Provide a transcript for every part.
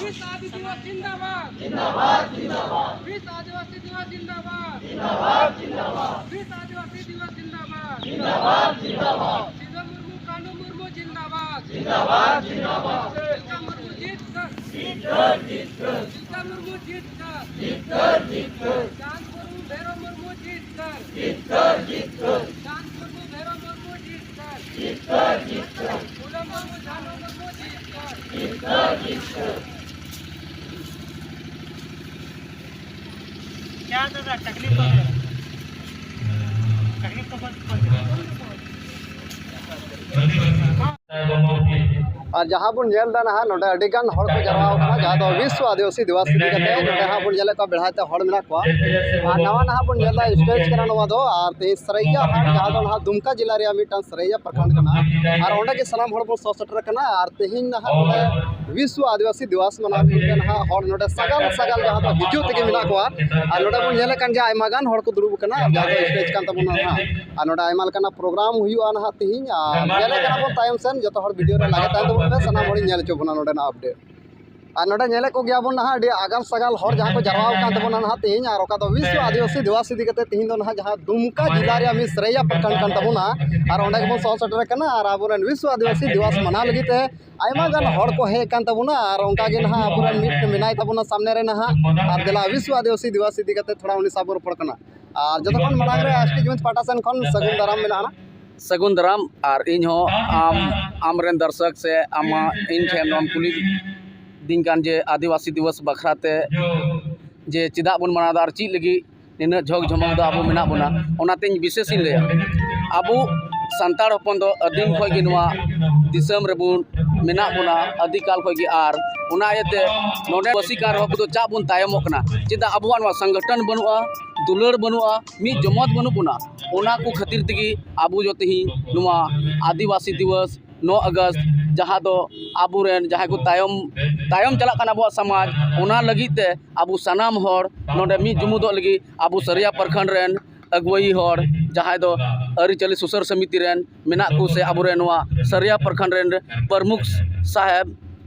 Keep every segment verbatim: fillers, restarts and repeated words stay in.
विश्व आदिवासी दिवस जिंदाबाद। जिंदाबाद, जिंदाबाद। विश्व आदिवासी दिवस जिंदाबाद। जिंदाबाद, जिंदाबाद। विश्व आदिवासी दिवस जिंदाबाद। जिंदाबाद, जिंदाबाद। सिद्धू मुर्मू, कानू मुर्मू जिंदाबाद। जिंदाबाद, जिंदाबाद। तिलका मुर्मू जीत कर। जीत कर, जीत कर। तिलका मुर्मू जीत कर। जीत कर, जीत कर। चांद मुर्मू, भैरव मुर्मू जीत कर। जीत कर, जीत कर। चांद मुर्मू, भैरव मुर्मू जीत कर। जीत कर, जीत कर। फूलन मुर्मू, झानो मुर्मू जीत कर। जीत कर, जीत कर। क्या दादा तकलीफ हो गया? तकलीफ तो बहुत, बहुत ᱟᱨ ᱡᱟᱦᱟᱸ ᱵᱚᱱ ᱧᱮᱞ ᱮᱫᱟ ᱱᱟᱦᱟᱜ, ᱱᱚᱰᱮ ᱟᱹᱰᱤ ᱜᱟᱱ ᱦᱚᱲ ᱠᱚ ᱡᱟᱨᱣᱟ ᱟᱠᱟᱱᱟ, ᱡᱟᱦᱟᱸ ᱫᱚ ᱵᱤᱥᱣ ᱟᱹᱫᱤᱵᱟᱹᱥᱤ ᱫᱤᱵᱚᱥ ᱤᱫᱤ ᱠᱟᱛᱮ᱾ ᱱᱚᱰᱮ ᱦᱟᱸᱜ ᱵᱚᱱ ᱧᱮᱞᱮᱫ ᱠᱚᱣᱟ, ᱵᱮᱲᱦᱟᱭ ᱛᱮ ᱦᱚᱲ ᱢᱮᱱᱟᱜ ᱠᱚᱣᱟ᱾ ᱟᱨ ᱱᱟᱣᱟ ᱱᱟᱦᱟᱜ ᱵᱚᱱ ᱧᱮᱞ ᱮᱫᱟ, ᱥᱴᱮᱡᱽ ᱠᱟᱱᱟ ᱱᱚᱣᱟ ᱫᱚ, ᱟᱨ ᱛᱮᱦᱮᱧ ᱥᱟᱹᱨᱟᱹᱭᱠᱮᱞᱟ ᱦᱟᱴ, ᱡᱟᱦᱟᱸ ᱫᱚ ᱱᱟᱦᱟᱜ ᱫᱩᱢᱠᱟ ᱡᱮᱞᱟ ᱨᱮᱭᱟᱜ ᱢᱤᱫᱴᱟᱝ ᱥᱟᱹᱨᱟᱹᱭᱟ ᱯᱨᱚᱠᱷᱚᱸᱰ ᱠᱟᱱᱟ᱾ ᱟᱨ ᱚᱸᱰᱮ ᱜᱮ ᱥᱟᱱᱟᱢ ᱦᱚᱲ ᱵᱚᱱ ᱥᱚᱦᱚᱨ ᱥᱮᱴᱮᱨ ᱟᱠᱟᱱᱟ᱾ ᱟᱨ ᱛᱮᱦᱮᱧ ᱱᱟᱦᱟᱜ ᱱᱚᱰᱮ ᱵᱤᱥᱣ ᱟᱹᱫᱤᱵᱟᱹᱥᱤ ᱫᱤᱵᱚᱥ ᱢᱟᱱᱟᱣ ᱞᱟᱹᱜᱤᱫ ᱛᱮ ᱱᱟᱦᱟᱜ ᱦᱚᱲ ᱱᱚᱰᱮ ᱥᱟᱜᱟᱞ ᱥᱟᱜᱟᱞ ᱡᱟᱦᱟᱸ ᱫᱚ ᱦᱤᱡᱩᱜ ᱛᱮᱜᱮ ᱢᱮᱱᱟᱜ ᱠᱚᱣᱟ᱾ ᱟᱨ ᱱᱚᱰᱮ ᱵᱚᱱ ᱧᱮᱞᱮᱫ ᱠᱟᱱ ᱜᱮᱭᱟ, ᱟᱭᱢᱟ ᱜᱟᱱ ᱦᱚᱲ ᱠᱚ ᱫᱩᱲᱩᱵ ᱟᱠᱟᱱᱟ, ᱟᱨ ᱡᱟᱦᱟᱸ ᱫᱚ ᱥᱴᱮᱡᱽ ᱠᱟᱱ ᱛᱟᱵᱚᱱᱟ ᱱᱟᱦᱟᱜ᱾ ᱟᱨ ᱱᱚᱰᱮ ᱟᱭᱢᱟ ᱞᱮᱠᱟᱱᱟᱜ ᱯᱨᱳᱜᱨᱟᱢ ᱦᱩᱭᱩᱜᱼᱟ ᱱᱟᱦᱟᱜ ᱛᱮᱦᱮᱧ᱾ ᱟᱨ ᱧᱮᱞᱮᱫ ᱠᱟᱱᱟ ᱵᱚᱱ ᱛᱟᱭᱚᱢ ᱥᱮᱱ, ᱡᱚᱛᱚ ᱦᱚᱲ ᱵᱷᱤᱰᱤᱭᱳ ᱨᱮ ᱞᱟᱜᱮ ᱛᱟᱦᱮᱱ ᱛᱟᱵᱚᱱ ᱯᱮ, ᱥᱟᱱᱟᱢ ᱦᱚᱲᱤᱧ ᱧᱮᱞ ᱦᱚᱪᱚ ᱵᱚᱱᱟ ᱱᱚᱰᱮᱱᱟᱜ ᱟᱯᱰᱮᱴ᱾ ᱟᱨ ᱱᱚᱰᱮ ᱧᱮᱞᱮᱫ ᱠᱚᱜᱮᱭᱟ ᱵᱚᱱ ᱱᱟᱦᱟᱜ, ᱟᱹᱰᱤ ᱟᱜᱟᱞ ᱥᱟᱜᱟᱞ ᱦᱚᱲ ᱡᱟᱦᱟᱸ ᱠᱚ ᱡᱟᱨᱣᱟ ᱟᱠᱟᱱ ᱛᱟᱵᱚᱱᱟ ᱱᱟᱦᱟᱜ ᱛᱮᱦᱮᱧ, ᱟᱨ ᱚᱠᱟ ᱫᱚ ᱵᱤᱥᱣ ᱟᱹᱫᱤᱵᱟᱹᱥᱤ ᱫᱤᱵᱚᱥ ᱤᱫᱤ ᱠᱟᱛᱮ ᱛᱮᱦᱮᱧ ᱫᱚ ᱱᱟᱦᱟᱜ ᱡᱟᱦᱟᱸ ᱫᱩᱢᱠᱟ ᱡᱮᱞᱟ ᱨᱮᱭᱟᱜ ᱢᱤᱫ ᱥᱟᱹᱨᱟᱹᱭᱟ ᱯᱨᱚᱠᱷᱚᱸᱰ ᱠᱟᱱ ᱛᱟᱵᱚᱱᱟ, ᱟᱨ ᱚᱸᱰᱮ ᱜᱮᱵᱚᱱ ᱥᱚᱦᱚᱨ ᱥᱮᱴᱮᱨ ᱟᱠᱟᱱᱟ᱾ ᱟᱨ ᱟᱵᱚᱨᱮᱱ ᱵᱤᱥᱣ ᱟᱹᱫᱤᱵᱟᱹᱥᱤ ᱫᱤᱵᱚᱥ ᱢᱟᱱᱟᱣ ᱞᱟᱹᱜᱤᱫ ᱛᱮ ᱟᱭᱢᱟ ᱜᱟᱱ ᱦᱚᱲ ᱠᱚ ᱦᱮᱡ ᱟᱠᱟᱱ ᱛᱟᱵᱚᱱᱟ, ᱟᱨ ᱚᱱᱠᱟ ᱜᱮ ᱱᱟᱦᱟᱜ ᱟᱵᱚᱨᱮᱱ ᱢᱤᱫ ᱢᱮᱱᱟᱭ ᱛᱟᱵᱚᱱᱟ ᱥᱟᱢᱱᱮ ᱨᱮ ᱱᱟᱦᱟᱜ᱾ ᱟᱨ ᱫᱮᱞᱟ, ᱵᱤᱥᱣ ᱟᱹᱫᱤᱵᱟᱹᱥᱤ ᱫᱤᱵᱚᱥ ᱤᱫᱤ ᱠᱟᱛᱮ ᱛᱷᱚᱲᱟ ᱩᱱᱤ ᱥᱟᱶ ᱵᱚᱱ ᱨᱚᱯᱚᱲ ᱠᱟᱱᱟ᱾ ᱟᱨ ᱡᱚᱛᱚ ᱠᱷᱚᱱ ᱢᱟᱲᱟᱝ ᱨᱮ ᱮᱥ ᱴᱤ ᱡᱩᱢᱤᱫ ᱯᱟᱦᱴᱟ ᱥᱮᱱ ᱠᱷᱚᱱ ᱥᱟᱹᱜᱩᱱ ᱫᱟᱨᱟᱢ ᱢᱮᱱᱟᱜᱼᱟ᱾ ᱥᱟᱹᱜᱩᱱ ᱫᱟᱨᱟᱢ᱾ ᱟᱨ ᱤᱧ ᱦᱚᱸ ᱟᱢ, ᱟᱢ ᱨᱮᱱ ᱫᱚᱨᱥᱚᱠ ᱥᱮ ᱟᱢᱟᱜ, ᱤᱧ ᱴᱷᱮᱱ ᱱᱚᱣᱟᱢ ᱠᱩᱞᱤ ᱫᱤᱧ ᱠᱟᱱ ᱡᱮ ᱟᱹᱫᱤᱵᱟᱹᱥᱤ ᱫᱤᱵᱚᱥ ᱵᱟᱠᱷᱨᱟ ᱛᱮ ᱡᱮ ᱪᱮᱫᱟᱜ ᱵᱚᱱ ᱢᱟᱱᱟᱣ ᱮᱫᱟ ᱟᱨ ᱪᱮᱫ ᱞᱟᱹᱜᱤᱫ ᱱᱤᱱᱟᱹᱜ ᱡᱷᱚᱠ ᱡᱷᱚᱢᱚᱠ ᱫᱚ ᱟᱵᱚ ᱢᱮᱱᱟᱜ ᱵᱚᱱᱟ, ᱚᱱᱟᱛᱮᱧ ᱵᱤᱥᱮᱥ ᱤᱧ ᱞᱟᱹᱭᱟ᱾ ᱟᱵᱚ ᱥᱟᱱᱛᱟᱲ ᱦᱚᱯᱚᱱ ᱫᱚ ᱟᱹᱫᱤᱢ ᱠᱷᱚᱱ ᱜᱮ ᱱᱚᱣᱟ ᱫᱤᱥᱚᱢ ᱨᱮᱵᱚᱱ ᱢᱮᱱᱟᱜ ᱵᱚᱱᱟ, ᱟᱹᱫᱤᱠᱟᱞ ᱠᱷᱚᱱ ᱜᱮ᱾ ᱟᱨ ᱚᱱᱟ ᱤᱭᱟᱹᱛᱮ ᱱᱚᱰᱮ ᱵᱟᱹᱥᱤ ᱠᱟᱱ ᱨᱮᱦᱚᱸ ᱟᱵᱚ ᱫᱚ ᱪᱟᱜ ᱵᱚᱱ ᱛᱟᱭᱚᱢᱚᱜ ᱠᱟᱱᱟ? ᱪᱮᱫᱟᱜ ᱟᱵᱚᱣᱟᱜ ᱱᱚᱣᱟ ᱥᱚᱝᱜᱚᱴᱷᱚᱱ ᱵᱟᱹᱱᱩᱜᱼᱟ, ᱫᱩᱞᱟᱹᱲ ᱵᱟᱹᱱᱩᱜᱼᱟ, ᱢᱤᱫ ᱡᱚᱢᱚᱛ ᱵᱟᱹᱱᱩᱜ ᱵᱚᱱᱟ? ᱚᱱᱟ ᱠᱚ ᱠᱷᱟᱹᱛᱤᱨ ᱛᱮᱜᱮ ᱟᱵᱚ ᱡᱚ ᱛᱮᱦᱮᱧ ᱱᱚᱣᱟ ᱟᱹᱫᱤᱵᱟᱹᱥᱤ ᱫᱤᱵᱚᱥ ᱱᱚ ᱟᱜᱚᱥᱴ, ᱡᱟᱦᱟᱸ ᱫᱚ ᱟᱵᱚᱨᱮᱱ ᱡᱟᱦᱟᱸᱭ ᱠᱚ ᱛᱟᱭᱚᱢ, ᱛᱟᱭᱚᱢ ᱪᱟᱞᱟᱜ ᱠᱟᱱᱟ ᱟᱵᱚᱣᱟᱜ ᱥᱚᱢᱟᱡᱽ, ᱚᱱᱟ ᱞᱟᱹᱜᱤᱫ ᱛᱮ ᱟᱵᱚ ᱥᱟᱱᱟᱢ ᱦᱚᱲ ᱱᱚᱰᱮ ᱢᱤᱫ ᱡᱩᱢᱩᱫᱚᱜ ᱞᱟᱹᱜᱤᱫ ᱟᱵᱚ ᱥᱟᱹᱨᱤᱭᱟ ᱯᱨᱚᱠᱷᱚᱸᱰ ᱨᱮᱱ ᱟᱹᱜᱩᱣᱟᱹᱭᱤ ᱦᱚᱲ, ᱡᱟᱦᱟᱸᱭ ᱫᱚ ᱟᱹᱨᱤᱪᱟᱹᱞᱤ ᱥᱩᱥᱟᱹᱨ ᱥᱚᱢᱤᱛᱤ ᱨᱮᱱ ᱢᱮᱱᱟᱜ ᱠᱚ, ᱥᱮ ᱟᱵᱚᱨᱮᱱ ᱱᱚᱣᱟ ᱥᱟᱹᱨᱤᱭᱟ ᱯᱨᱚᱠᱷᱚᱸᱰ ᱨᱮᱱ ᱯᱨᱚᱢᱩᱠᱷ ᱥᱟᱦᱮᱵᱽ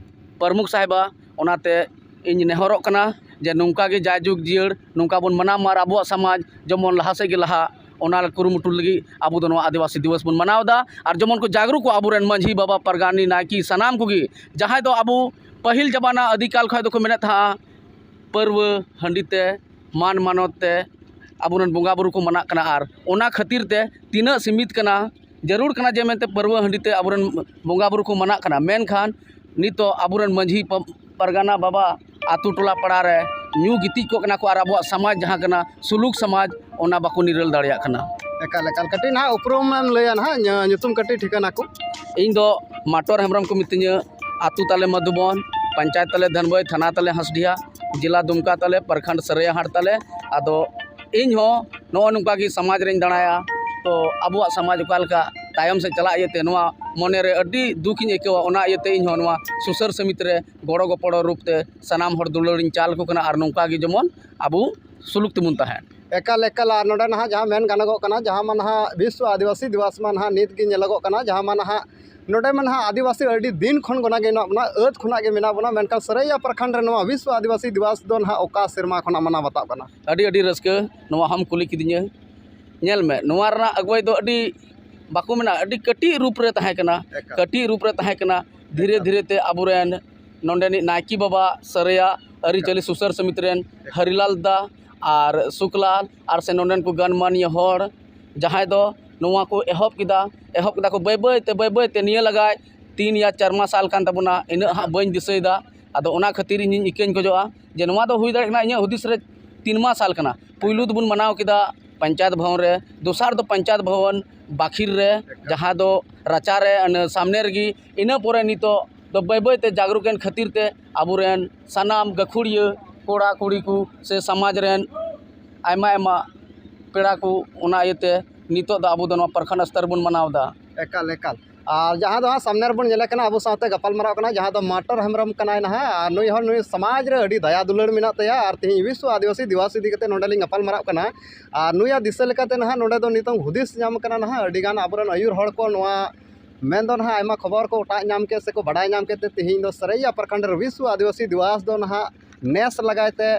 ᱯᱨᱚᱢᱩᱠᱷ ᱥᱟᱦᱮᱵᱟ᱾ ᱚᱱᱟᱛᱮ ᱤᱧ ᱱᱮᱦᱚᱨᱚᱜ ᱠᱟᱱᱟ ᱡᱮ ᱱᱚᱝᱠᱟ ᱜᱮ ᱡᱟᱭᱡᱩᱜᱽ ᱡᱤᱭᱟᱹᱲ ᱱᱚᱝᱠᱟ ᱵᱚᱱ ᱢᱟᱱᱟᱣ ᱢᱟ ᱟᱨ ᱟᱵᱚᱣᱟᱜ ᱥᱚᱢᱟᱡᱽ ᱡᱮᱢᱚᱱ ᱞᱟᱦᱟ ᱥᱮᱫ ᱜᱮ ᱞᱟᱦᱟᱜ, ᱚᱱᱟ ᱠᱩᱨᱩᱢᱩᱴᱩ ᱞᱟᱹᱜᱤᱫ ᱟᱵᱚ ᱫᱚ ᱱᱚᱣᱟ ᱟᱹᱫᱤᱵᱟᱹᱥᱤ ᱫᱤᱵᱚᱥ ᱵᱚᱱ ᱢᱟᱱᱟᱣ ᱮᱫᱟ᱾ ᱟᱨ ᱡᱮᱢᱚᱱ ᱠᱚ ᱡᱟᱜᱽᱨᱩᱠᱚᱜ ᱟᱵᱚᱨᱮᱱ ᱢᱟᱹᱡᱷᱤ ᱵᱟᱵᱟ, ᱯᱟᱨᱜᱟᱱᱤ, ᱱᱟᱭᱠᱮ, ᱥᱟᱱᱟᱢ ᱠᱚᱜᱮ, ᱡᱟᱦᱟᱸᱭ ᱫᱚ ᱟᱵᱚ ᱯᱟᱹᱦᱤᱞ ᱡᱟᱢᱟᱱᱟ ᱟᱹᱫᱤᱠᱟᱞ ᱠᱷᱚᱱ ᱫᱚᱠᱚ ᱢᱮᱱᱮᱫ ᱛᱟᱦᱮᱸᱜᱼᱟ, ᱯᱟᱹᱨᱣᱟᱹ ᱦᱟᱺᱰᱤ ᱛᱮ ᱢᱟᱱ ᱢᱟᱱᱚᱛ ᱛᱮ ᱟᱵᱚᱨᱮᱱ ᱵᱚᱸᱜᱟ ᱵᱩᱨᱩ ᱠᱚ ᱢᱟᱱᱟᱜ ᱠᱟᱱᱟ᱾ ᱟᱨ ᱚᱱᱟ ᱠᱷᱟᱹᱛᱤᱨ ᱛᱮ ᱛᱤᱱᱟᱹᱜ ᱥᱤᱢᱤᱛ ᱠᱟᱱᱟ, ᱡᱟᱹᱨᱩᱲ ᱠᱟᱱᱟ ᱡᱮ ᱢᱮᱱᱛᱮ ᱯᱟᱹᱨᱣᱟᱹ ᱦᱟᱺᱰᱤ ᱛᱮ ᱟᱵᱚᱨᱮᱱ ᱵᱚᱸᱜᱟ ᱵᱩᱨᱩ ᱠᱚ ᱢᱟᱱᱟᱜ ᱠᱟᱱᱟ, ᱢᱮᱱᱠᱷᱟᱱ ᱱᱤᱛᱚᱜ ᱟᱵᱚᱨᱮᱱ ᱢᱟᱹᱡᱷᱤ ᱯᱟ-, ᱯᱟᱨᱜᱟᱱᱟ ᱵᱟᱵᱟ ᱟᱛᱳ ᱴᱚᱞᱟ ᱯᱟᱲᱟ ᱨᱮ ᱧᱩ ᱜᱤᱛᱤᱡ ᱠᱚᱜ ᱠᱟᱱᱟ ᱠᱚ ᱟᱨ ᱟᱵᱚᱣᱟᱜ ᱥᱚᱢᱟᱡᱽ ᱡᱟᱦᱟᱸ ᱠᱟᱱᱟ ᱥᱩᱞᱩᱠ ᱥᱚᱢᱟᱡᱽ, ᱚᱱᱟ ᱵᱟᱠᱚ ᱱᱤᱨᱟᱹᱞ ᱫᱟᱲᱮᱭᱟᱜ ᱠᱟᱱᱟ᱾ ᱮᱠᱟᱞ, ᱮᱠᱟᱞ᱾ ᱠᱟᱹᱴᱤᱡ ᱱᱟᱦᱟᱜ ᱩᱯᱨᱩᱢ ᱮᱢ ᱞᱟᱹᱭᱟ ᱱᱟᱦᱟᱜ, ᱧᱩ-, ᱧᱩᱛᱩᱢ ᱠᱟᱹᱴᱤᱡ ᱴᱷᱤᱠᱟᱹᱱᱟ ᱠᱚ᱾ ᱤᱧ ᱫᱚ ᱢᱟᱴᱚᱨ ᱦᱮᱢᱵᱨᱚᱢ ᱠᱚ ᱢᱤᱛᱟᱹᱧᱟ, ᱟᱛᱳ ᱛᱟᱞᱮ ᱢᱟᱫᱷᱩᱵᱚᱱ, ᱯᱚᱧᱪᱟᱭᱮᱛ ᱛᱟᱞᱮ ᱫᱷᱟᱱᱵᱟᱭ, ᱛᱷᱟᱱᱟ ᱛᱟᱞᱮ ᱦᱟᱸᱥᱰᱤᱦᱟ, ᱡᱮᱞᱟ ᱫᱩᱢᱠᱟ ᱛᱟᱞᱮ, ᱯᱨᱚᱠᱷᱚᱸᱰ ᱥᱟᱹᱨᱟᱹᱭᱟᱦᱟᱴ ᱛᱟᱞᱮ᱾ ᱟᱫᱚ ᱤᱧ ᱦᱚᱸ ᱱᱚᱜᱼᱚ ᱱᱚᱝᱠᱟ ᱜᱮ ᱥᱚᱢᱟᱡᱽ ᱨᱮᱧ ᱫᱟᱬᱟᱭᱟ, ᱛᱚ ᱟᱵᱚᱣᱟᱜ ᱥᱚᱢᱟᱡᱽ ᱚᱠᱟ ᱞᱮᱠᱟ ᱛᱟᱭᱚᱢ ᱥᱮᱫ ᱪᱟᱞᱟᱜ ᱤᱭᱟᱹᱛᱮ ᱱᱚᱣᱟ ᱢᱚᱱᱮ ᱨᱮ ᱟᱹᱰᱤ ᱫᱩᱠ ᱤᱧ ᱟᱹᱭᱠᱟᱹᱣᱟ᱾ ᱚᱱᱟ ᱤᱭᱟᱹᱛᱮ ᱤᱧ ᱦᱚᱸ ᱱᱚᱣᱟ ᱥᱩᱥᱟᱹᱨ ᱥᱚᱢᱤᱛᱤ ᱨᱮ ᱜᱚᱲᱚ ᱜᱚᱯᱚᱲᱚ ᱨᱩᱯ ᱛᱮ ᱥᱟᱱᱟᱢ ᱦᱚᱲ ᱫᱩᱞᱟᱹᱲ ᱤᱧ ᱪᱟᱞ ᱟᱠᱚ ᱠᱟᱱᱟ ᱟᱨ ᱱᱚᱝᱠᱟ ᱜᱮ ᱡᱮᱢᱚᱱ ᱟᱵᱚ ᱥᱩᱞᱩᱠ ᱛᱮᱵᱚᱱ ᱛᱟᱦᱮᱱ᱾ ᱮᱠᱟᱞ, ᱮᱠᱟᱞ᱾ ᱟᱨ ᱱᱚᱰᱮ ᱱᱟᱦᱟᱜ ᱡᱟᱦᱟᱸ ᱢᱮᱱ ᱜᱟᱱᱚᱜᱚᱜ ᱠᱟᱱᱟ, ᱡᱟᱦᱟᱸ ᱢᱟ ᱱᱟᱦᱟᱜ ᱵᱤᱥᱣᱚ ᱟᱹᱫᱤᱵᱟᱹᱥᱤ ᱫᱤᱵᱚᱥ ᱢᱟ ᱱᱟᱦᱟᱜ ᱱᱤᱛ ᱜᱮ ᱧᱮᱞᱚᱜᱚᱜ ᱠᱟᱱᱟ, ᱡᱟᱦᱟᱸ ᱢᱟ ᱱᱟᱦᱟᱜ ᱱᱚᱰᱮ ᱢᱟ ᱱᱟᱦᱟᱜ ᱟᱹᱫᱤᱵᱟᱹᱥᱤ ᱟᱹᱰᱤ ᱫᱤᱱ ᱠᱷᱚᱱ ᱜᱚᱱᱟ ᱜᱮ ᱢᱮᱱᱟᱜ ᱵᱚᱱᱟ, ᱟᱹᱫ ᱠᱷᱚᱱᱟᱜ ᱜᱮ ᱢᱮᱱᱟᱜ ᱵᱚᱱᱟ, ᱢᱮᱱᱠᱷᱟᱱ ᱥᱟᱹᱨᱟᱹᱭᱟ ᱯᱨᱚᱠᱷᱚᱸᱰ ᱨᱮ ᱱᱚᱣᱟ ᱵᱤᱥᱣᱚ ᱟᱹᱫᱤᱵᱟᱹᱥᱤ ᱫᱤᱵᱚᱥ ᱫᱚ ᱱᱟᱦᱟᱜ ᱚᱠᱟ ᱥᱮᱨᱢᱟ ᱠᱷᱚᱱᱟᱜ ᱢᱟᱱᱟᱣ ᱵᱟᱛᱟᱣ ᱠᱟᱱᱟ? ᱟᱹᱰᱤ, ᱟᱹᱰᱤ ᱨᱟᱹᱥᱠᱟᱹ, ᱱᱚᱣᱟ ᱦᱚᱸᱢ ᱠᱩᱞᱤ ᱠᱤᱫᱤᱧᱟ᱾ ᱧᱮᱞ ᱢᱮ, ᱱᱚᱣᱟ ᱨᱮᱱᱟᱜ ᱟᱹᱜᱩᱣᱟᱹᱭ ᱫᱚ ᱟᱹᱰᱤ, ᱵᱟᱠᱚ ᱢᱮᱱᱟ, ᱟᱹᱰᱤ ᱠᱟᱹᱴᱤᱡ ᱨᱩᱯ ᱨᱮ ᱛᱟᱦᱮᱸ ᱠᱟᱱᱟ᱾ ᱮᱠᱟᱞ᱾ ᱠᱟᱹᱴᱤᱡ ᱨᱩᱯ ᱨᱮ ᱛᱟᱦᱮᱸ ᱠᱟᱱᱟ᱾ ᱫᱷᱤᱨᱮ ᱮᱠᱟᱞ᱾ ᱫᱷᱤᱨᱮ ᱛᱮ ᱟᱵᱚᱨᱮᱱ ᱱᱚᱰᱮᱱᱤᱡ ᱱᱟᱭᱠᱮ ᱵᱟᱵᱟ, ᱥᱟᱹᱨᱟᱹᱭᱟ ᱟᱹᱨᱤᱪᱟᱹᱞᱤ ᱮᱠᱟᱞ᱾ ᱥᱩᱥᱟᱹᱨ ᱥᱚᱢᱤᱛᱤ ᱨᱮᱱ ᱮᱠᱟᱞ᱾ ᱦᱟᱨᱤᱞᱟᱞ ᱫᱟ ᱟᱨ ᱥᱩᱠᱞᱟᱞ ᱟᱨ ᱥᱮ ᱱᱚᱰᱮᱱ ᱠᱚ ᱜᱟᱱᱢᱟᱱᱤᱭᱟᱹ ᱦᱚᱲ, ᱡᱟᱦᱟᱸᱭ ᱫᱚ ᱱᱚᱣᱟ ᱠᱚ ᱮᱦᱚᱵ ᱠᱮᱫᱟ, ᱮᱦᱚᱵ ᱠᱮᱫᱟ ᱠᱚ ᱵᱟᱹᱭ ᱵᱟᱹᱭ ᱛᱮ, ᱵᱟᱹᱭ ᱵᱟᱹᱭ ᱛᱮ ᱱᱤᱭᱟᱹ ᱞᱟᱜᱟᱭ ᱛᱤᱱ ᱭᱟ ᱪᱟᱨ ᱢᱟᱥ ᱥᱟᱞ ᱠᱟᱱ ᱛᱟᱵᱚᱱᱟ, ᱤᱱᱟᱹᱜ ᱦᱟᱸᱜ ᱵᱟᱹᱧ ᱫᱤᱥᱟᱹᱭᱮᱫᱟ᱾ ᱟᱫᱚ ᱚᱱᱟ ᱠᱷᱟᱹᱛᱤᱨ ᱤᱧᱤᱧ ᱤᱠᱟᱹᱧ ᱠᱷᱚᱡᱚᱜᱼᱟ ᱡᱮ ᱱᱚᱣᱟ ᱫᱚ ᱦᱩᱭ ᱫᱟᱲᱮᱭᱟᱜ ᱠᱟᱱᱟ ᱤᱧᱟᱹᱜ ᱦᱩᱫᱤᱥ ᱨᱮ ᱛᱤᱱ ᱢᱟᱥ ᱥᱟᱞ ᱠᱟᱱᱟ᱾ ᱯᱩᱭᱞᱩ ᱫᱚᱵᱚᱱ ᱢᱟᱱᱟᱣ ᱠᱮᱫᱟ ᱯᱚᱧᱪᱟᱭᱮᱛ ᱵᱷᱚᱵᱚᱱ ᱨᱮ, ᱫᱚᱥᱟᱨ ᱫᱚ ᱯᱚᱧᱪᱟᱭᱮᱛ ᱵᱷᱚᱵᱚᱱ ᱵᱟᱹᱠᱷᱤᱨ ᱨᱮ, ᱡᱟᱦᱟᱸ ᱫᱚ ᱨᱟᱪᱟ ᱨᱮ, ᱚᱱᱟ ᱥᱟᱢᱱᱮ ᱨᱮᱜᱮ᱾ ᱤᱱᱟᱹ ᱯᱚᱨᱮ ᱱᱤᱛᱚᱜ ᱫᱚ ᱵᱟᱹᱭ ᱵᱟᱹᱭ ᱛᱮ ᱡᱟᱜᱽᱨᱩᱠ ᱮᱱ ᱠᱷᱟᱹᱛᱤᱨ ᱛᱮ ᱟᱵᱚᱨᱮᱱ ᱥᱟᱱᱟᱢ ᱜᱟᱹᱠᱷᱩᱲᱤᱭᱟᱹ ᱠᱚᱲᱟ ᱠᱩᱲᱤ ᱠᱚ ᱥᱮ ᱥᱚᱢᱟᱡᱽ ᱨᱮᱱ ᱟᱭᱢᱟ ᱟᱭᱢᱟ ᱯᱮᱲᱟ ᱠᱚ, ᱚᱱᱟ ᱤᱭᱟᱹᱛᱮ ᱱᱤᱛᱚᱜ ᱫᱚ ᱟᱵᱚ ᱫᱚ ᱱᱚᱣᱟ ᱯᱨᱚᱠᱷᱚᱸᱰ ᱥᱛᱚᱨ ᱵᱚᱱ ᱢᱟᱱᱟᱣ ᱮᱫᱟ᱾ ᱮᱠᱟᱞ, ᱮᱠᱟᱞ᱾ ᱟᱨ ᱡᱟᱦᱟᱸ ᱫᱚ ᱦᱟᱸᱜ ᱥᱟᱢᱱᱮ ᱨᱮᱵᱚᱱ ᱧᱮᱞᱮ ᱠᱟᱱᱟ, ᱟᱵᱚ ᱥᱟᱶᱛᱮ ᱜᱟᱯᱟᱞ ᱢᱟᱨᱟᱣ ᱠᱟᱱᱟ, ᱡᱟᱦᱟᱸ ᱫᱚ ᱢᱟᱴᱚᱨ ᱦᱮᱢᱵᱨᱚᱢ ᱠᱟᱱᱟᱭ ᱱᱟᱦᱟᱜ᱾ ᱟᱨ ᱱᱩᱭ ᱦᱚᱸ, ᱱᱩᱭ ᱥᱚᱢᱟᱡᱽ ᱨᱮ ᱟᱹᱰᱤ ᱫᱟᱭᱟ ᱫᱩᱞᱟᱹᱲ ᱢᱮᱱᱟᱜ ᱛᱟᱭᱟ᱾ ᱟᱨ ᱛᱮᱦᱮᱧ ᱵᱤᱥᱣᱚ ᱟᱹᱫᱤᱵᱟᱹᱥᱤ ᱫᱤᱵᱚᱥ ᱤᱫᱤ ᱠᱟᱛᱮ ᱱᱚᱰᱮ ᱞᱤᱧ ᱜᱟᱯᱟᱞ ᱢᱟᱨᱟᱣ ᱠᱟᱱᱟ᱾ ᱟᱨ ᱱᱩᱭᱟᱜ ᱫᱤᱥᱟᱹ ᱞᱮᱠᱟᱛᱮ ᱱᱟᱦᱟᱜ ᱱᱚᱰᱮ ᱫᱚ ᱱᱤᱛᱚᱝ ᱦᱩᱫᱤᱥ ᱧᱟᱢ ᱠᱟᱱᱟ ᱱᱟᱦᱟᱜ, ᱟᱹᱰᱤ ᱜᱟᱱ ᱟᱵᱚᱨᱮᱱ ᱟᱹᱭᱩᱨ ᱦᱚᱲ ᱠᱚ ᱱᱚᱣᱟ ᱢᱮᱱᱫᱚ ᱱᱟᱦᱟᱜ ᱟᱭᱢᱟ ᱠᱷᱚᱵᱚᱨ ᱠᱚ ᱚᱴᱟᱜ ᱧᱟᱢ ᱠᱮᱫ ᱥᱮᱠᱚ ᱵᱟᱰᱟᱭ ᱧᱟᱢ ᱠᱮᱫ ᱛᱮ ᱛᱮᱦᱮᱧ ᱫᱚ ᱥᱟᱹᱨᱟᱹᱭᱟ ᱯᱨᱚᱠᱷᱚᱸᱰ ᱨᱮ ᱵᱤᱥᱣᱚ ᱟᱹᱫᱤᱵᱟᱹᱥᱤ ᱫᱤᱵᱚᱥ ᱫᱚ ᱱᱟᱦᱟᱜ ᱱᱮᱥ ᱞᱟᱜᱟᱭ ᱛᱮ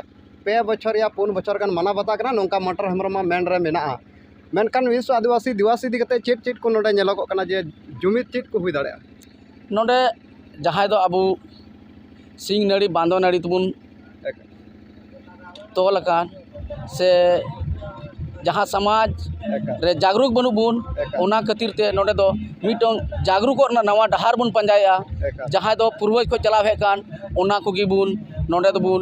ᱯᱮ ᱵᱚᱪᱷᱚᱨ ᱭᱟ ᱯᱩᱱ ᱵᱚᱪᱷᱚᱨ ᱜᱟᱱ ᱢᱟᱱᱟᱣ ᱵᱟᱛᱟᱣ ᱠᱟᱱᱟ, ᱱᱚᱝᱠᱟ ᱢᱚᱴᱚᱨ ᱦᱮᱢᱵᱨᱚᱢᱟᱜ ᱢᱮᱱ ᱨᱮ ᱢᱮᱱᱟᱜᱼᱟ᱾ ᱢᱮᱱᱠᱷᱟᱱ ᱵᱤᱥᱣᱚ ᱟᱹᱫᱤᱵᱟᱹᱥᱤ ᱫᱤᱵᱚᱥ ᱤᱫᱤ ᱠᱟᱛᱮ ᱪᱮᱫ ᱪᱮᱫ ᱠᱚ ᱱᱚᱰᱮ ᱧᱮᱞᱚᱜᱚᱜ ᱠᱟᱱᱟ ᱡᱮ ᱡᱩᱢᱤᱫ ᱪᱮᱫ ᱠᱚ ᱦᱩᱭ ᱫᱟᱲᱮᱭᱟᱜᱼᱟ? ᱱᱚᱰᱮ ᱡᱟᱦᱟᱸᱭ ᱫᱚ ᱟᱵᱚ ᱥᱤᱧ ᱱᱟᱹᱲᱤ ᱵᱟᱸᱫᱚ ᱱᱟᱹᱲᱤ ᱛᱮᱵᱚᱱ ᱮᱠᱟᱞ᱾ ᱛᱚᱞ ᱟᱠᱟᱱ ᱥᱮ ᱡᱟᱦᱟᱸ ᱥᱚᱢᱟᱡᱽ ᱮᱠᱟᱞ᱾ ᱨᱮ ᱡᱟᱜᱽᱨᱩᱠ ᱵᱟᱹᱱᱩᱜ ᱵᱚᱱ, ᱮᱠᱟᱞ᱾ ᱚᱱᱟ ᱠᱷᱟᱹᱛᱤᱨ ᱛᱮ ᱱᱚᱰᱮ ᱫᱚ ᱢᱤᱫᱴᱟᱝ ᱡᱟᱜᱽᱨᱩᱠᱚᱜ ᱨᱮᱱᱟᱜ ᱱᱟᱣᱟ ᱰᱟᱦᱟᱨ ᱵᱚᱱ ᱯᱟᱸᱡᱟᱭᱮᱫᱼᱟ᱾ ᱮᱠᱟᱞ᱾ ᱡᱟᱦᱟᱸᱭ ᱫᱚ ᱯᱩᱨᱵᱚᱡᱽ ᱠᱷᱚᱱ ᱪᱟᱞᱟᱣ ᱦᱮᱡ ᱟᱠᱟᱱ, ᱚᱱᱟ ᱠᱚᱜᱮ ᱵᱚᱱ ᱱᱚᱰᱮ ᱫᱚᱵᱚᱱ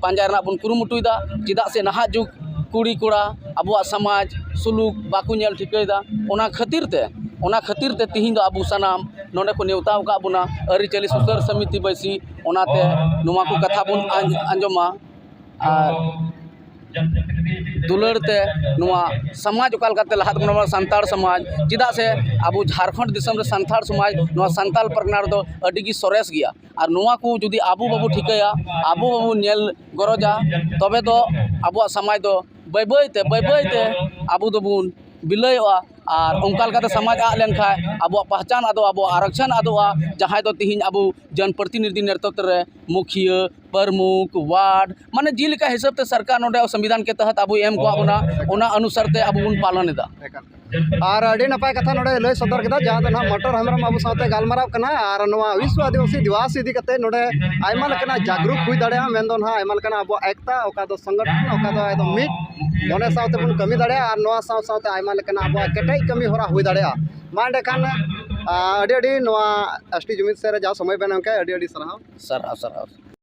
ᱯᱟᱸᱡᱟ ᱨᱮᱱᱟᱜ ᱵᱚᱱ ᱠᱩᱨᱩᱢᱩᱴᱩᱭᱮᱫᱟ᱾ ᱪᱮᱫᱟᱜ ᱥᱮ ᱱᱟᱦᱟᱜ ᱡᱩᱜᱽ ᱠᱩᱲᱤ ᱠᱚᱲᱟ ᱟᱵᱚᱣᱟᱜ ᱥᱚᱢᱟᱡᱽ ᱥᱩᱞᱩᱠ ᱵᱟᱠᱚ ᱧᱮᱞ ᱴᱷᱤᱠᱟᱹᱭᱮᱫᱟ᱾ ᱚᱱᱟ ᱠᱷᱟᱹᱛᱤᱨ ᱛᱮ, ᱚᱱᱟ ᱠᱷᱟᱹᱛᱤᱨ ᱛᱮ ᱛᱤᱦᱤᱧ ᱫᱚ ᱟᱵᱚ ᱥᱟᱱᱟᱢ ᱱᱚᱰᱮ ᱠᱚ ᱱᱮᱣᱛᱟ ᱟᱠᱟᱫ ᱵᱚᱱᱟ ᱟᱹᱨᱤᱪᱟᱹᱞᱤ ᱥᱩᱥᱟᱹᱨ ᱥᱚᱢᱤᱛᱤ ᱵᱟᱹᱭᱥᱤ᱾ ᱚᱱᱟᱛᱮ ᱱᱚᱣᱟ ᱠᱚ ᱠᱟᱛᱷᱟ ᱵᱚᱱ ᱟᱸᱡ-, ᱟᱸᱡᱚᱢᱟ᱾ ᱟᱨ ᱫᱩᱞᱟᱹᱲ ᱛᱮ ᱱᱚᱣᱟ ᱥᱚᱢᱟᱡᱽ ᱚᱠᱟ ᱞᱮᱠᱟᱛᱮ ᱞᱟᱦᱟᱜ ᱛᱟᱵᱚᱱᱟ, ᱥᱟᱱᱛᱟᱲ ᱥᱚᱢᱟᱡᱽ᱾ ᱪᱮᱫᱟᱜ ᱥᱮ ᱟᱵᱚ ᱡᱷᱟᱲᱠᱷᱚᱸᱰ ᱫᱤᱥᱚᱢ ᱨᱮ ᱥᱟᱱᱛᱟᱲ ᱥᱚᱢᱟᱡᱽ, ᱱᱚᱣᱟ ᱥᱟᱱᱛᱟᱲ ᱯᱟᱨᱜᱟᱱᱟ ᱨᱮᱫᱚ ᱟᱹᱰᱤ ᱜᱮ ᱥᱚᱨᱮᱥ ᱜᱮᱭᱟ᱾ ᱟᱨ ᱱᱚᱣᱟ ᱠᱚ ᱡᱩᱫᱤ ᱟᱵᱚ ᱵᱟᱵᱚ ᱴᱷᱤᱠᱟᱹᱭᱟ, ᱟᱵᱚ ᱵᱟᱵᱚ ᱧᱮᱞ ᱜᱚᱨᱚᱡᱟ, ᱛᱚᱵᱮ ᱫᱚ ᱟᱵᱚᱣᱟᱜ ᱥᱚᱢᱟᱡᱽ ᱫᱚ ᱵᱟᱹᱭ ᱵᱟᱹᱭ ᱛᱮ, ᱵᱟᱹᱭ ᱵᱟᱹᱭ ᱛᱮ ᱟᱵᱚ ᱫᱚᱵᱚᱱ ᱵᱤᱞᱟᱹᱭᱚᱜᱼᱟ᱾ ᱟᱨ ᱚᱱᱠᱟ ᱞᱮᱠᱟᱛᱮ ᱥᱚᱢᱟᱡᱽ ᱟᱫ ᱞᱮᱱᱠᱷᱟᱱ ᱟᱵᱚᱣᱟᱜ ᱯᱟᱦᱪᱟᱱ ᱟᱫᱚᱜᱼᱟ, ᱟᱵᱚᱣᱟᱜ ᱟᱨᱚᱠᱪᱷᱚᱱ ᱟᱫᱚᱜᱼᱟ, ᱡᱟᱦᱟᱸᱭ ᱫᱚ ᱛᱤᱦᱤᱧ ᱟᱵᱚ ᱡᱚᱱᱯᱨᱚᱛᱤᱱᱤᱫᱷᱤ ᱱᱮᱛᱨᱚᱛᱵ ᱨᱮ ᱢᱩᱠᱷᱤᱭᱟᱹ, ᱯᱨᱚᱢᱩᱠᱷ, ᱣᱟᱨᱰ, ᱢᱟᱱᱮ ᱡᱮᱞᱮᱠᱟ ᱦᱤᱥᱟᱹᱵ ᱛᱮ ᱥᱚᱨᱠᱟᱨ ᱱᱚᱰᱮ ᱥᱚᱝᱵᱤᱫᱷᱟᱱ ᱠᱮ ᱛᱚᱦᱚᱛ ᱟᱵᱚᱭ ᱮᱢ ᱠᱚᱣᱟ ᱵᱚᱱᱟ, ᱚᱱᱟ ᱚᱱᱩᱥᱟᱨ ᱛᱮ ᱟᱵᱚ ᱵᱚᱱ ᱯᱟᱞᱚᱱ ᱮᱫᱟ᱾ ᱮᱠᱟᱞ᱾ ᱟᱨ ᱟᱹᱰᱤ ᱱᱟᱯᱟᱭ ᱠᱟᱛᱷᱟ ᱱᱚᱰᱮ ᱞᱟᱹᱭ ᱥᱚᱫᱚᱨ ᱠᱮᱫᱟ, ᱡᱟᱦᱟᱸ ᱫᱚ ᱱᱟᱦᱟᱜ ᱢᱚᱴᱚᱨ ᱦᱮᱢᱵᱨᱚᱢ ᱟᱵᱚ ᱥᱟᱶᱛᱮ ᱜᱟᱞᱢᱟᱨᱟᱣ ᱠᱟᱱᱟ᱾ ᱟᱨ ᱱᱚᱣᱟ ᱵᱤᱥᱣᱚ ᱟᱹᱫᱤᱵᱟᱹᱥᱤ ᱫᱤᱵᱚᱥ ᱤᱫᱤ ᱠᱟᱛᱮ ᱱᱚᱰᱮ ᱟᱭᱢᱟ ᱞᱮᱠᱟᱱᱟᱜ ᱡᱟᱜᱽᱨᱩᱠ ᱦᱩᱭ ᱫᱟᱲᱮᱭᱟᱜᱼᱟ, ᱢᱮᱱᱫᱚ ᱱᱟᱦᱟᱜ ᱟᱭᱢᱟ ᱞᱮᱠᱟᱱᱟᱜ ᱟᱵᱚᱣᱟᱜ ᱮᱠᱛᱟ, ᱚᱠᱟ ᱫᱚ ᱥᱚᱝᱜᱚᱴᱷᱚᱱ, ᱚᱠᱟ ᱫᱚ ᱮᱠᱫᱚᱢ ᱢᱤᱫ ᱢᱚᱱᱮ ᱥᱟᱶᱛᱮ ᱵᱚᱱ ᱠᱟᱹᱢᱤ ᱫᱟᱲᱮᱭᱟᱜᱼᱟ᱾ ᱟᱨ ᱱᱚᱣᱟ ᱥᱟᱶ ᱥᱟᱶᱛᱮ ᱟᱭᱢᱟ ᱞᱮᱠᱟᱱᱟᱜ ᱟᱵᱚᱣᱟᱜ ᱠᱮᱴᱮᱡ ᱠᱟᱹᱢᱤ ᱦᱚᱨᱟ ᱦᱩᱭ ᱫᱟᱲᱮᱭᱟᱜᱼᱟ᱾ ᱢᱟ ᱮᱸᱰᱮᱠᱷᱟᱱ, ᱟᱸ, ᱟᱹᱰᱤ ᱟᱹᱰᱤ ᱱᱚᱣᱟ ᱮᱥ ᱴᱤ ᱡᱩᱢᱤᱫ ᱥᱮᱫ ᱨᱮ ᱡᱟᱦᱟᱸ ᱥᱚᱢᱚᱭ ᱵᱮᱱ ᱮᱢ ᱠᱮᱫ, ᱟᱹᱰᱤ ᱟᱹᱰᱤ ᱥᱟᱨᱦᱟᱣ᱾ ᱥᱟᱨᱦᱟᱣ, ᱥᱟᱨᱦᱟᱣ᱾